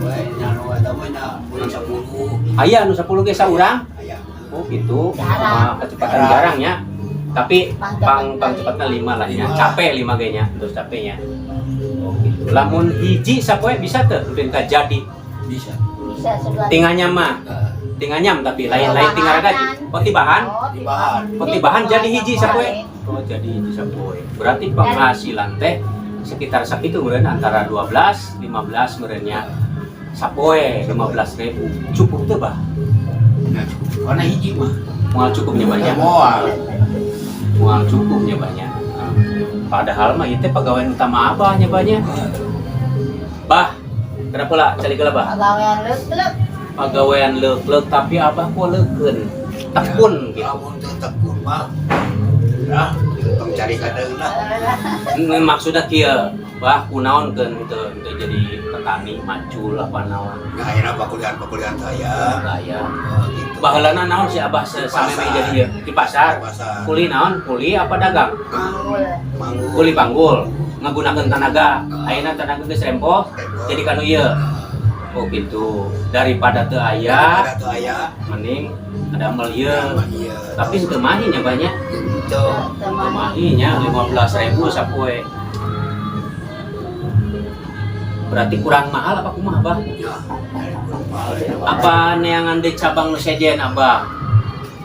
We nya nu eta mah nya bulan 10. Aya anu 10 ge saurang. Aya. Oh gitu. Jarang. Sama kecepatan jarang ya. Tapi pang pang cepatnya 5 lah ya. 5. Capek 5 ge nya, terus capeknya. Oh gitu. Lamun hiji sapoe bisa teu nepi ka jadi. Bisa. Bisa sebelah. Tinganyam mah, Heeh. tinganyam tapi lain-lain tinggal gaji. Oh tibahan? Oh, Tibahan. Oh tibahan jadi hiji sapoe. Oh jadi hiji sapoe. Berarti penghasilan teh sekitar sakitu meureun antara 12, 15 meureun nya. Sapoe 15.000. Cukup teu bah? Nya cukup. Karena hiji mah. Moal cukupnya banyak. Moal. Moal cukupnya banyak. Padahal mah itu pegawai utama abahnya banyak. Bah, kenapa lah cari geula bah? Pagawean leuk-leuk. Pagawean leuk-leuk tapi abah kok leukeun. Tekun gitu. Lamun teu tekun mah. Nah, tong cari kadeung lah. Maksudnya kieu, bah kunaon keun teu teu jadi petani macul apa naon. Nah, akhirnya pakulian-pakulian saya. Raya. Oh, gitu. Baheulana naon si abah sameme Pasar. jadi ieu? Di pasar. Pasar. Kuli naon? Kuli apa dagang? Manggul. Kuli panggul. Ngagunakeun tanaga. Ayeuna tanaga geus rempoh jadi kanu ieu. Oh gitu. Daripada teu aya, Daripada teu aya. Mending ada ieu. Iya. Tapi teu mahi nya banyak. Gitu. Teu mahi nya 15.000 sapoe. Berarti kurang mahal apa kumaha, Bah? Ya, dari kurang mahal ya. Apa neangan di cabang nu sejen, Abah?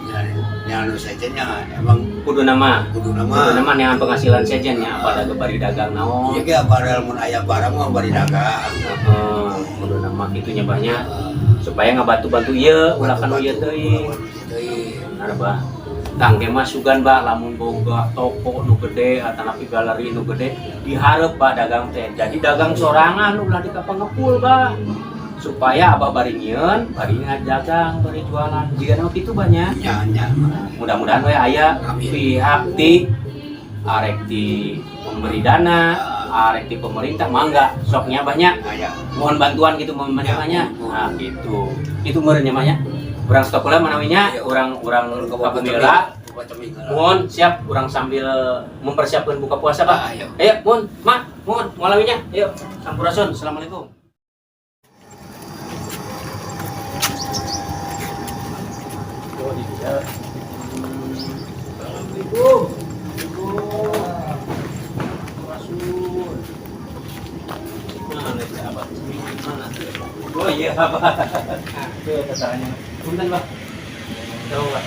Ya, yang nu sejennya emang Kudu nama. kudu Kudu nama. nama neangan penghasilan sejen nya, apa da bari dagang naon. Iya ge padahal mun aya barang mah bari dagang. Heeh, kudu nama kitunya banyak supaya ngabantu-bantu ieu ulah kanu ieu teuing. Benar, Bah. Tang ge mah sugan, Bah, lamun boga toko nu gede atanapi galeri nu gede dihareup, Bah, dagang teh. Jadi dagang sorangan ulah di pengepul, Bah. Supaya abah bari nyieun, bari ngajagang, bari jualan. Jika nama kitu banyak. Nya nya. Mudah-mudahan we aya Amin. pihak ti arek ti pemberi dana, arek ti pemerintah mangga soknya banyak Aya. Mohon bantuan gitu, mohon banyak. Nah, gitu itu meureun nya mah nya. Urang stop heula manawinya, urang urang ka bumi heula. Mohon siap, urang sambil mempersiapkan buka puasa, Pak. Ayo. Ayo, mohon, Ma, mohon ngalawinya. Ayo, sampurasun. Assalamualaikum. Oh, di dia. Assalamualaikum. Sampurasun. Mana sih Abah? Mana? Oh iya, Abah. Itu katanya. Punten, Pak. Tahu, Pak.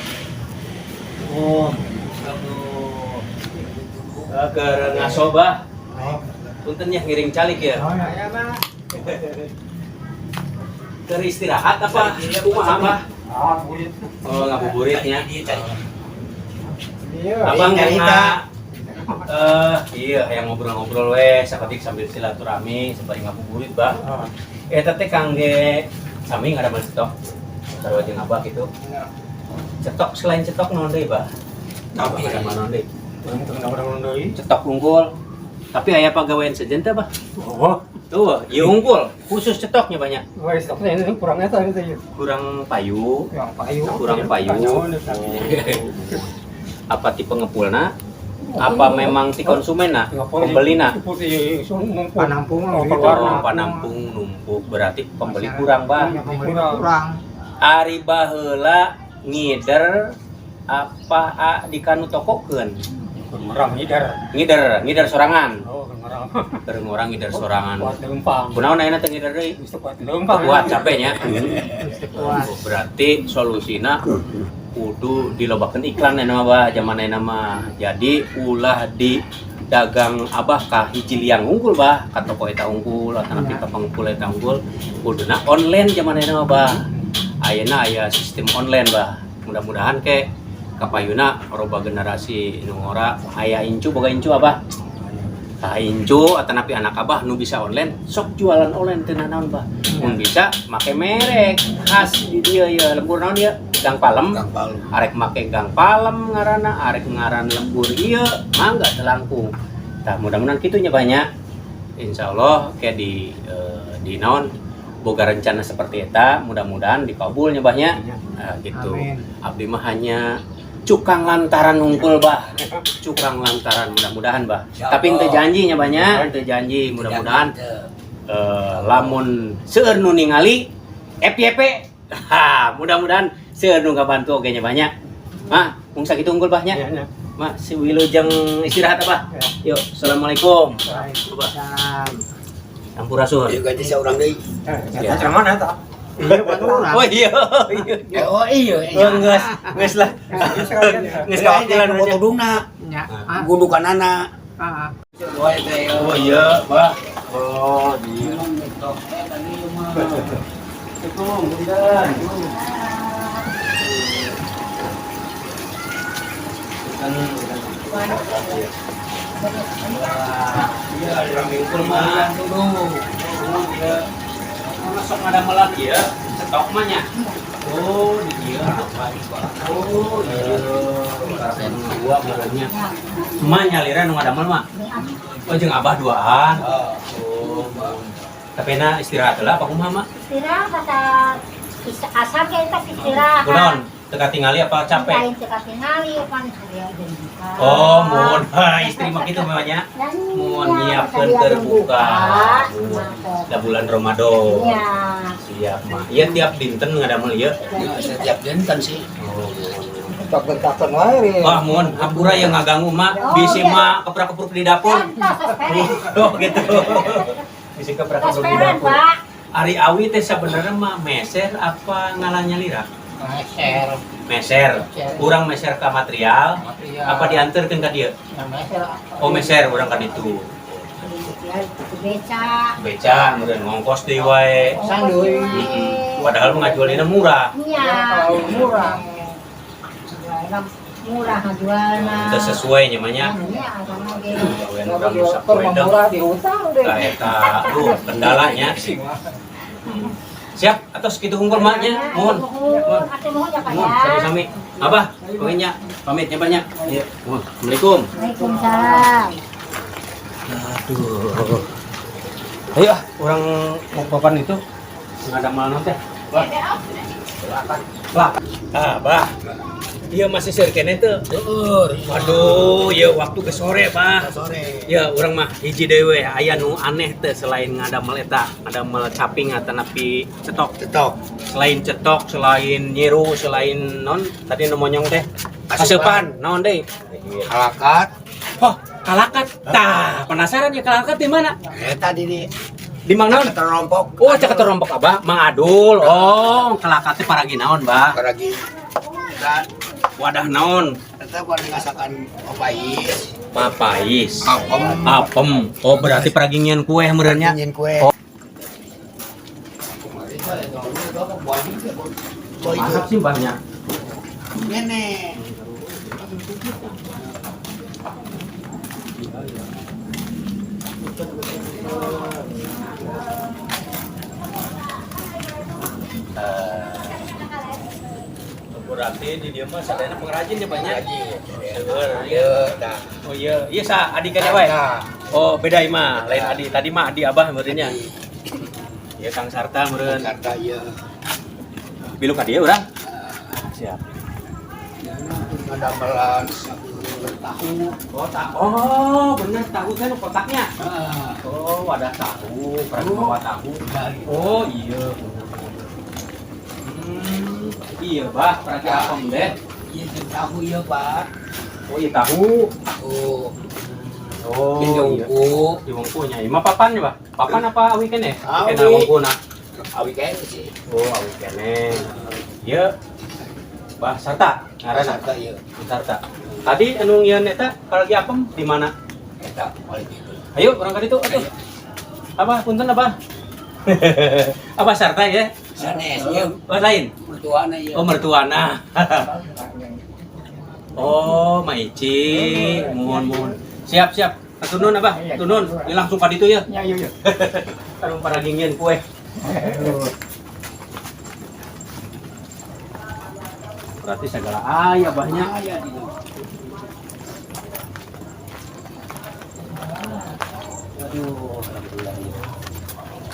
Oh, aduh. Keur ngaso, Bah. Punten ya ngiring calik ya. Oh, ya, Pak. Keur istirahat apa? Kumaha, Bah? Ah, burit. Oh, ngabuburit ya. Iya. Abang Cerita. Iya, yang ngobrol-ngobrol we sakedik sambil silaturahmi sembari ngabuburit, Bah. Ah. Eta teh kangge sami ngadamel cetok. Sarua jeung Abah gitu. Cetok selain cetok naon deui, Bah? Tapi Abah naon deui? Orang deui. Cetok unggul. Tapi aya pagawean sejen teh, Bah? Oh, Tuh, ieu unggul, khusus cetoknya banyak. wah, stoknya ini kurang eta itu ya. Kurang payu, Kurang payu. Kurang payu. Apa tipe ngepulna? Apa memang ti konsumen na? Pembeli na? Panampung. Oh, Keluar. panampung numpuk berarti pembeli kurang, Bah. Pembeli kurang. Ari baheula ngider apa a, di kanu tokokeun? Kurang ngider. Ngider, ngider sorangan. Oh, kurang. Keur orang ngider sorangan. Kuat lempang. Kunaon ayeuna teu ngider deui? Bisa kuat lempang. Kuat capeknya. Kuat. Berarti solusina kudu dilobakeun iklan ayeuna mah, Bah, zaman ayeuna mah. Jadi ulah di dagang abah ka hiji liang unggul, Bah, ka toko eta unggul atau nepi ka pangpul eta unggul, kuduna online zaman ayeuna mah, Bah. Ayeuna aya sistem online, Bah. Mudah-mudahan ke kapayuna loba generasi nu ngora aya incu, boga incu abah. Tah, incu atau napi anak abah nu bisa online sok jualan online teu nanaon, Bah. Mun bisa make merek khas di dieu ya, lembur naon ya, Gang Palem. Gang Palem. Arek make Gang Palem ngaranna, arek ngaran lembur ieu mangga teu langkung. Tah, mudah-mudahan kitunya banyak. Insya Allah kayak di naon boga rencana seperti eta mudah-mudahan dikabulnya banyak. Nah, gitu. Amin. Abdi mah hanya cukang lantaran nungkul, Bah, cukang lantaran mudah-mudahan, Bah. Insya Tapi ente Allah. janjinya banyak, ente janji mudah-mudahan lamun seueur nu ningali FYP, ha, mudah-mudahan seueur nu ngabantu oge nya banyak. Mah, mung sakitu unggul, Bah, nya. Iya, iya. Mah, si wilujeng istirahat, Abah. Ya. Yuk, assalamualaikum. Waalaikumsalam. Sampurasun. Ieu gaji seorang deui. Ya, ya. Mana eta? Iya, baturan. Oh iya, iya. Oh iya. Oh, geus, geus lah. Geus kawakilan Foto aja. tudungna, Ya. Ah, gundukanana. ah. Oh iya, Bah. Oh, iya. Assalamualaikum, punten. Punten, punten. Iya, rame ukur mah. Iya. Masuk ngadamelan ieu, cetok mah nya. Oh, di dieu. Oh, iya. Dua merenya. Emak nyalira nu ngadamel, Mak. Oh, jeung Abah duaan. Oh, tapi na istirahat lah apa kumaha, Mak? Istirahat kata asar kayak itu istirahat. Kunaon? Teu katingali apa capek? Lain teu katingali pan sadia jeung buka. Oh, mohon istri mah kitu memangnya. Mohon nyiapkeun keur buka. Da bulan Ramadan. Iya. Siap mah. Iya tiap dinten ngadamel ieu. Ya, setiap dinten sih. Oh. Tak-takan wae. Wah, mohon hampura yang ngaganggu mak. Oh, Bisi iya. mak keprak-kepruk di dapur. Tos beres. Oh, gitu. Bisi Tos keprak-kepruk di beres, dapur. Pak. Ari awi teh sebenarnya mah meser apa ngalanya lira? Meser. Meser. Urang meser ka material, Material. apa diantarkeun ka dieu? Ya, meser. Oh, meser urang ka ditu. Beca. Beca meureun ngongkos deui wae. Sanduy. Padahal mah ngajualina murah. Iya. Kalau murah. Jualna murah jualna. Teu sesuai nya mah nya. Iya, sama ge. Gawean Kalau urang di nu dokter sapoe mah deh. murah dihutang deh. Tah eta, duh kendalanya. Siap, atau segitu hungkul mak nya. Mohon. Mohon, atuh nuhun ya, Pak Mohon ya. sami-sami. Abah, pokoknya pamit nya banyak. Iya, mohon. Assalamualaikum. Waalaikumsalam. Aduh. Ayo ah, orang mau papan itu nggak ada malam teh. Wah. Lah, ah, bah. Iya masih seur keneh teu. Waduh, ya waktu ke sore, Bah. Sore. Ya, urang mah hiji deui we aya nu aneh teh selain ngadamel eta, ngadamel caping atanapi cetok. Cetok. Selain cetok, selain nyiru, selain non tadi nu monyong teh. Kaseupan, naon deui? Kalakat. Oh, kalakat. Tah, penasaran ya kalakat di mana? Eta di Di mang naon? Terompok. Oh, cek terompok abah, Mang Adul. Oh, kalakatnya paragi naon, Bah? Paragi. Dan Wadah naon? eta buat ngasakan opais. Papais. Apem. Apem. Oh, berarti paragi nyieun kue meureun nya. Nyin kue. Oh. Oh, itu. Masak sih banyak. Nenek. Berarti di dia mah sadayana pengrajin ya banyak. Seueur, Iya, dah. Oh iya, iya sa adik kan wae. Nah, Oh, beda mah, lain adi. Tadi mah adi abah meureun nya. Iya Kang Sarta meureun. Jakarta iya. Bilu ka dieu urang. Siap. Ya, ngadamelan tahu. Oh, tak. Oh, bener tahu teh nu kotaknya. Ah, Oh, wadah tahu, pernah bawa tahu. Oh, iya bener. Iya, Bah, paragi apem deh. Iya, jeung tahu iya, Pak. Oh, iya tahu. Tahu. Oh, Jeung iya. jongkok. Di wongkunya. Ima papan ya, Bah? Papan apa awi keneh? Awi. Kena wongkuna. Awi kene sih. Oh, awi keneh. Iya. Bah, Sarta. Ngaranna Jakarta iya. Sarta. Tadi anu ngieun eta paragi apem di mana? Eta paling itu. Ayo, urang ka ditu atuh. Apa punten apa? Apa Sarta ya? Sanes ieu Oh, lain. mertuana ieu. Oh, mertuana. Oh, Maici, mohon mohon. Siap, siap. Atur nuhun Abah, atur nuhun. Ini langsung ka ditu ya. Ya, iya, iya. Aduh paragi nyieun kue. Berarti segala aya banyak. Aya di dieu. Aduh, alhamdulillah.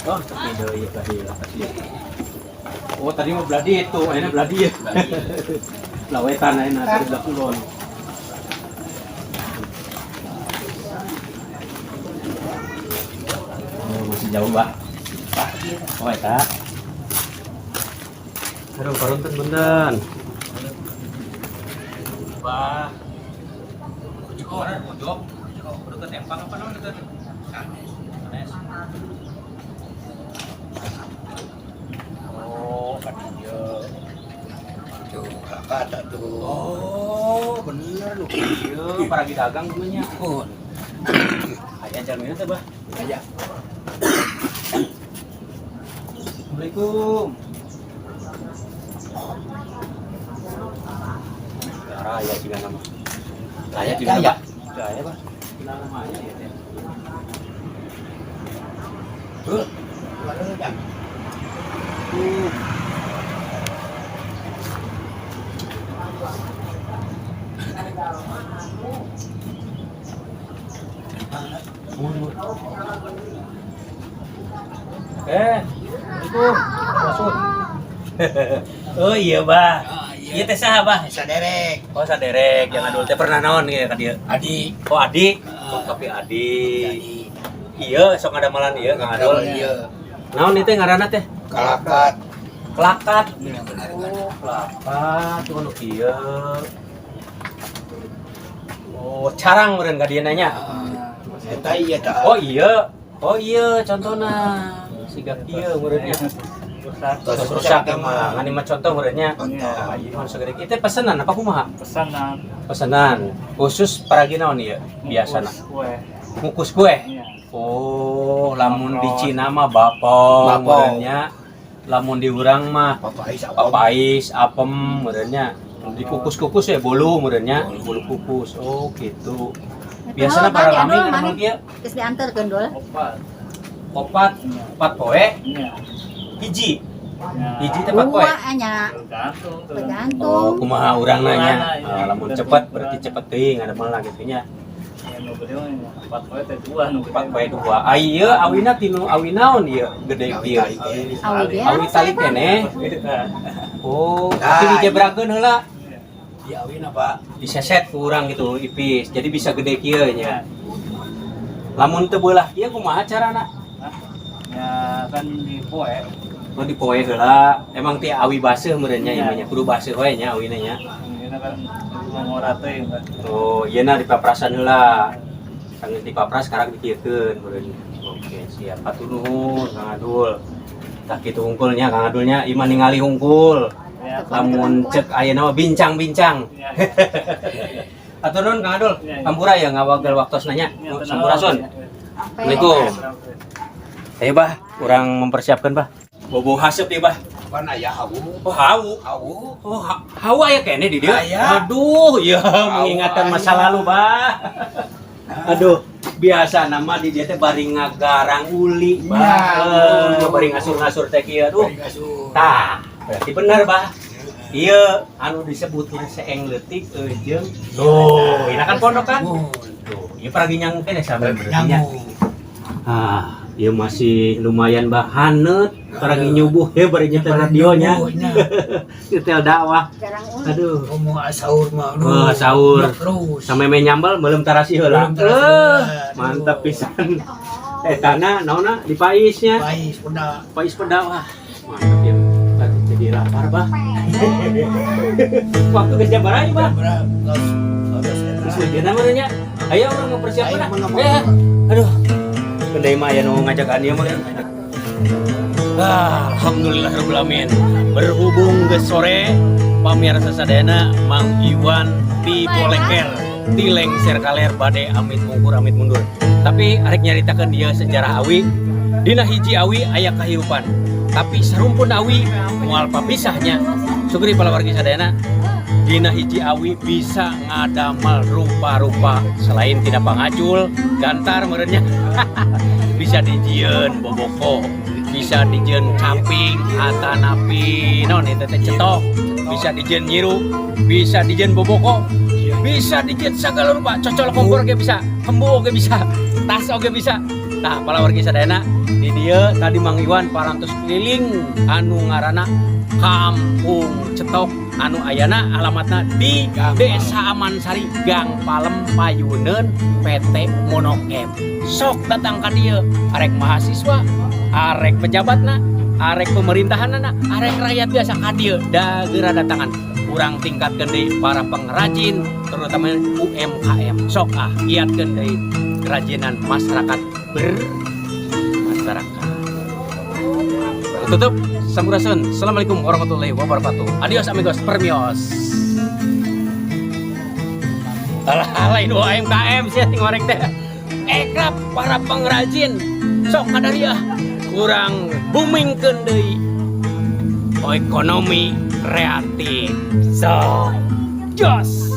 Oh, tapi deui tadi tadi. Oh, tadi mau beladi itu, ayeuna beladi ya. Lawetan ayeuna tadi belah kulon. Oh, masih jauh, Pak. Oh, eta. Aduh, parunten punten. Bah. Pojok, pojok. Deket empang apa namanya deket? Sanes. Oh, ka dieu. Tuh, kalakat tuh. Oh, bener lu. Iya, paragi dagang namanya. Oh, Aya jalmina teh, Bah. Aya. Assalamualaikum. Raya juga nama. Raya juga Raya. nama. Raya, Bah. Namanya ya teh. Tuh. Mana dah? Tuh. Eh, Assalamualaikum. Masuk. Oh iya, Bah. Ah, Ieu teh saha, Bah? Saderek. Oh, saderek yang adul teh pernah naon ieu ka dieu? Adi. Oh, Adi. Oh, tapi Adi. Iya, sok ngadamelan ieu Kang Adul. Iya. Naon ieu teh ngaranna teh? Kalakat. Kelakat. Benar. Oh, kelakat tuh nu kieu. Oh, carang meureun ka dieu nya. Eta iya ta. Oh iya. Oh iya, contohna siga kieu meureun nya. Tos Tos rusak mah. Ngan mah contoh meureun nya. Contoh. Nah, ieu mah segede kieu teh pesenan apa kumaha? Pesanan. Pesenan. Khusus paragi naon ieu? Biasana. Kue. Ngukus kue. Iya. Oh, lamun di Cina mah bapong Bapong. meureun nya. Lamun di urang mah Papais apa? papais, apem meureun nya. Dikukus-kukus ya bolu meureun nya, bolu kukus. Oh, gitu. Biasanya para lami kan kieu Geus diantarkeun dul. Opat. opat, opat poe, Iya. hiji. Ya. Hiji teh opat poe. Dua nya Tergantung. Oh, tergantung. kumaha urang nanya. Iya. Ah, lamun cepet berarti cepet teuing ada malah gitu nya. Ya, nu gede mah empat poe teh dua nu gede. Opat poe dua. Ai ieu awina tinu awi naon ieu gede kieu? Awi dia. Awi tali keneh. Oh, Nah, tapi dijebrakeun heula. Iya, awina, Pak. Diseset ku urang gitu ipis. Jadi bisa gede kieu nya. Lamun teu beulah kieu kumaha carana? Ya kan di poe. Oh, dipoe heula. Emang ti awi baseuh meureun nya ieu mah nya. Kudu baseuh we nya awina nya. Ini kan ngora teuing kan. Oh, ieu na dipaprasan heula. Sanggeus dipapras sekarang dikieukeun meureun. Oke, siap. Hatur nuhun Kang Adul. Tah kitu hungkulnya Kang Adulnya ieu mah ningali hungkul. Ya. Lamun cek ayeuna mah bincang-bincang. Ya. Hatur nuhun Kang Adul. Ya, ya. Hampura ya ngawagel waktosna nya. Ya, tenang. Sampurasun. Assalamualaikum. Ayo bah, urang mempersiapkan bah. Bobo haseup ieu bah. Pan aya hawu. Oh, hawu. Hawu. Oh, hawu aya keneh di dieu. Aya. Aduh, ya mengingatkan masa lalu, bah. Aduh, biasa nama di dieu teh bari ngagarang uli, bah. Ya. Eh, bari ngasur-ngasur teh kieu. Aduh. Bari ngasur. Tah, berarti bener, bah. Iya, anu disebutna seeng leutik jeung tuh, ini kan pondok kan? Mun. Tuh, ieu paragi nyangu keneh sampe berarti nya. Nyangu. Ah, ieu masih lumayan bah haneut, paragi nyubuh ya bari nyetel radionya. Nyubuhnya. Nyetel dakwah. Jarang ulah. Aduh. Ngomong sahur mah. Aduh. Wah, sahur. Terus. Sampai main nyambal belum tarasi heula. Belum tarasi Eh, heula. mantap pisan. Eh, tanah naonna dipaisnya. Pais peda. Pais peda wah. Mantap ya. Berarti jadi lapar, bah. Waktu geus jam baraha bah? Berapa? Terus terus Geus lejeuna mah nya. Ayo urang mempersiapkan Ayo, lah. mangga, Eh, mangga. aduh. Kendai mah aya nu ngajakan ieu mah. Ah, alhamdulillah rabbil alamin. Berhubung geus sore, pamirsa sadayana Mang Iwan ti Boleker, ti Lengser Kaler bade amit mungkur amit mundur. Tapi arek nyaritakeun dia sejarah awi. Dina hiji awi aya kahirupan. Tapi sarumpun awi moal papisahnya. Sugri palawargi sadayana dina hiji awi bisa ngadamal rupa-rupa selain tina pangacul, gantar meureunnya. Bisa dijieun boboko, bisa dijieun caping atanapi naon eta teh cetok, bisa dijieun nyiru, bisa dijieun boboko, bisa dijieun segala rupa, cocol kompor ge bisa, hembu oge bisa, tas oge bisa. Nah, palawargi sadayana di dieu tadi Mang Iwan parantos keliling anu ngaranna Kampung Cetok anu ayana alamatna di Desa Amansari, Gang Palem, Payuneun, PT Monokem. Sok datang ka dieu, arek mahasiswa, arek pejabatna, arek pemerintahanna, arek rakyat biasa ka dieu dageura datangan. Urang tingkatkeun deui para pengrajin, terutama UMKM. Sok ah, giatkeun deui kerajinan masyarakat bermasyarakat. Tutup. Sampurasun. Assalamualaikum warahmatullahi wabarakatuh. Adios amigos, permios. Alah, lain UMKM sih ngorek teh. Ekrap para pengrajin sok kadariah kurang boomingkeun deui ekonomi kreatif. So, jos.